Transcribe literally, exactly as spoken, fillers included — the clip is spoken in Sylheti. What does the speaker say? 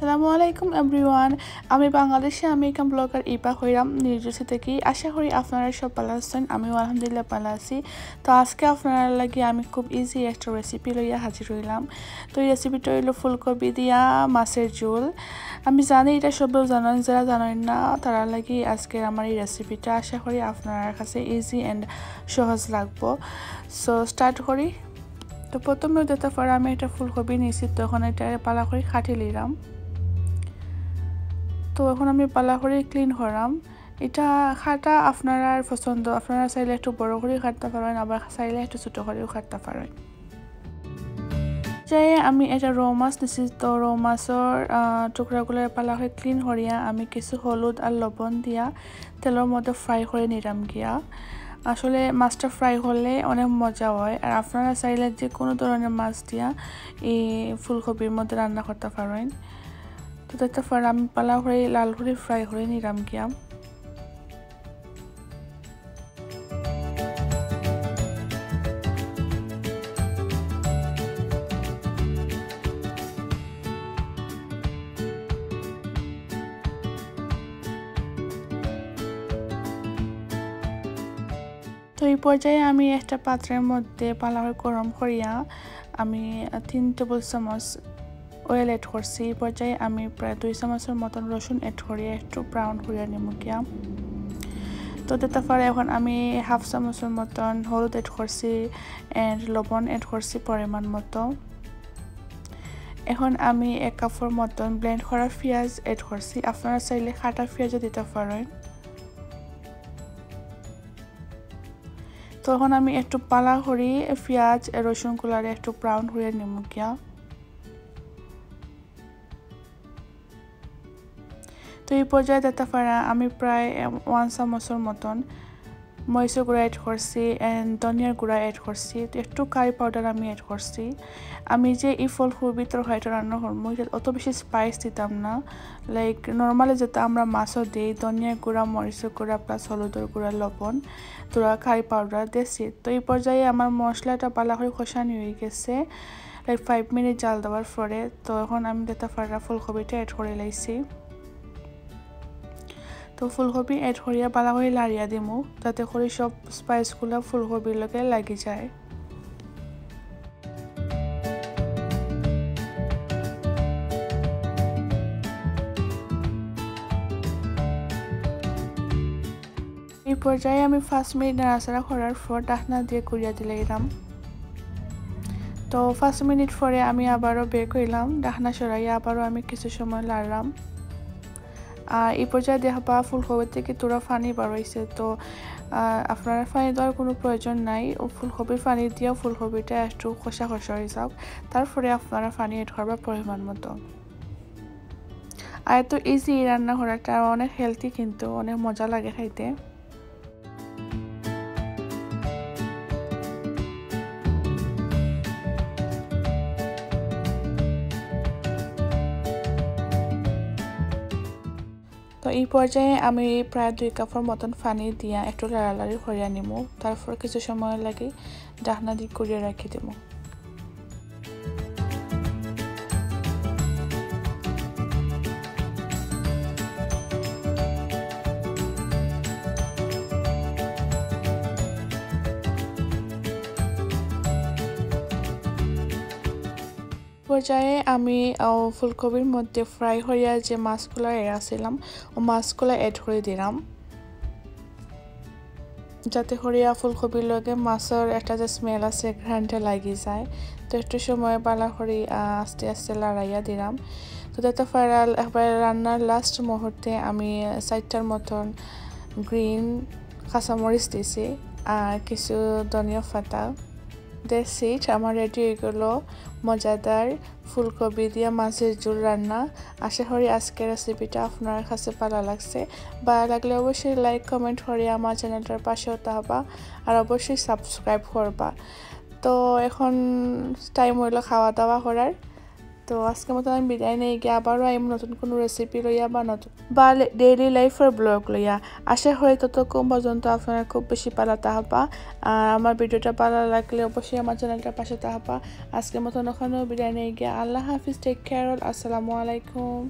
আসসালামু আলাইকুম এভরিওয়ান, আমি বাংলাদেশি আমেরিকান ব্লগার ইভা কইরাম নিউ জার্সি থাকি। আশা করি আপনারা সব ভালা আছইন, আমিও আলহামদুলিল্লাহ ভালা আছি। তো আজকে আপনারার লাগি আমি খুব ইজি একটা রেসিপি লইয়া হাজির অইলাম। তো এই রেসিপিটা অইলো ফুলকপি দিয়া মাছের ঝোল। আমি জানি এটা সবেউ জানইন, যারা জানইন না তারার লাগি আজকের আমার এই রেসিপিটা। আশা করি আপনারার কাছে ইজি অ্যান্ড সহজ লাগবো। সো স্টার্ট করি। তো প্রথমে দেখতা পাররা আমি একটা ফুলকপি নিছি, তো অখন এটা ভালা করি কাটি লিরাম। তো অখন আমি ভালা করি ক্লিন করাম। এটা কাটা আপনারার পছন্দ, আপনারা চাইলে একটু বড় করি কাটতা পারইন, আবার চাইলে একটু ছোট করিও কাটতা পারইন। যে আমি এটা রউ মাছ নিছি, তো রউ মাছর, আহ, টুকরাগুলো ভালা করি ক্লিন করিয়া আমি কিছু হলুদ আর লবণ দিয়া তেলর মধ্যে ফ্রাই করি নিরাম গিয়া। আসলে মাছটা ফ্রাই করলে অনেক মজা অয়। আর আপনারা চাইলে যে কোনো ধরনের মাছ দিয়া এই ফুলকপির মধ্যে রান্না করতা পারইন। তো দেখতা পাররা আমি ভালা করি লাল করি ফ্রাই করি নিরাম গিয়া। তো এই পর্যায়ে আমি একটা পাত্রের মধ্যে ভালা করি গরম করিয়া আমি তিন টেবিল চামচ অয়েল অ্যাড করছি। এই পর্যায়ে আমি প্রায় দুই চামচর মতন রসুন অ্যাড করিয়া একটু ব্রাউন করিয়া নিমু গিয়া। তো দেখতা পাররা অখন আমি হাফ চামচর মতন হলুদ অ্যাড করছি অ্যান্ড লবণ অ্যাড করছি পরিমাণ মতো। অখন আমি এক কাপর মতন ব্লেন্ড করা পিয়াজ অ্যাড করছি, আপনারা চাইলে কাটা পিয়াজও দিতা পারইন। তো অখন আমি একটু ভালা করি পিয়াজ, রসুনগুলারে একটু ব্রাউন করিয়া নিমু গিয়া। তো এই পর্যায়ে দেখতা পাররা আমি প্রায়, এম, ওয়ান চামচর মতন মরিচর গুঁড়া অ্যাড করছি অ্যান্ড ধনিয়ার গুঁড়া অ্যাড করছি। তো একটু কারি পাউডার আমি অ্যাড করছি। আমি যে এই ফুলকপির তরকারিটা রান্না করমু, ইটাত অত বেশি স্পাইস দিতাম না, লাইক নরমালি যেটা আমরা মাছও দেই, ধনিয়ার গুঁড়া, মরিচর গুঁড়া প্লাস হলুদর গুঁড়া, লবণ, থুড়া কারি পাউডার দিছি। তো এই পর্যায়ে আমার মশলাটা ভালা করি কষানি অই গেছে, লাইক ফাইভ মিনিট জাল দেওয়ার পরে। তো অখন আমি দেখতা পাররা ফুলকপিটা অ্যাড করি লাইছি। তো ফুলকপি অ্যাড করিয়া ভালা করি লাড়িয়া দিমু, যাতে করি সব স্পাইসগুলা ফুলকপির লগে লাগি যায়। এই পর্যায়ে আমি পাঁচ মিনিট নাড়াচাড়া করার পর ঢাকনা দিয়া ঘুরিয়া দিলাইরাম। তো পাঁচ মিনিট পরে আমি আবারও বের করলাম, ঢাকনা সরাইয়া আবারও আমি কিছু সময় লাড়লাম। আর এই পর্যায়ে দেখবা ফুলকপি থাকি থুড়া পানি বার অইছে, তো, আহ, আপনারা পানি দেওয়ার কোনো প্রয়োজন নাই। ও ফুলকপির পানি দিয়া ফুলকপিটা একটু কষা কষা অই যাউক, তারপরে আপনারা পানি অ্যাড করবা পরিমাণ মতো। আর এত ইজি রান্না করাটা, আর অনেক হেলদি, কিন্তু অনেক মজা লাগে খাইতে। তো এই পর্যায়ে আমি প্রায় দুই কাপর মতন পানি দিয়া একটু লাড়ালাড়ি করিয়া নিমু, তারপর কিছু সময় লাগি ঢাকনা দি করিয়া রাখি দিমু। পর্যায়ে আমি, আহ, ফুলকপির মধ্যে ফ্রাই করিয়া যে মাছগুলা রাখছিলাম, ও মাছগুলা অ্যাড করি দিলাম, যাতে করিয়া ফুলকপির লগে মাছর একটা যে স্মেল আছে, ঘ্রাণটা লাগি যায়। তো একটু সময় ভালা করি, আহ, আস্তে আস্তে লাড়াইয়া দিলাম। তো দেখতা পাররা একবার রান্নার লাস্ট মুহূর্তে আমি চাইরটার মতন গ্রিন কাঁচামরিচ দিছি, আর কিছু ধনিয়া পাতা। That's it, আমার রেডি অই গেলো মজাদার ফুলকপি দিয়া মাছের ঝোল রান্না। আশা করি আজকের রেসিপিটা আপনার কাছে ভালা লাগছে। ভালা লাগলে অবশ্যই লাইক, কমেন্ট করি আমার চ্যানেলটার পাশে থাকবা, আর অবশ্যই সাবস্ক্রাইব করবা। তো এখন টাইম অইলো খাওয়া দাওয়া করার। তো আজকের মতো আমি বিদায় নেই গিয়া, আবারও আইমু নতুন কোনো রেসিপি লইয়া বা নতুন বা ডেইলি লাইফর ব্লগ লইয়া। আশা করি ততক্ষণ পর্যন্ত আপনারা খুব বেশি ভালা থাকবা। আর আমার ভিডিওটা ভালা লাগলে অবশ্যই আমার চ্যানেলটার পাশে থাকবা। আজকের মতন অখানো বিদায় নেই গিয়া, আল্লাহ হাফিজ, টেক কেয়ার, আসসালামু আলাইকুম।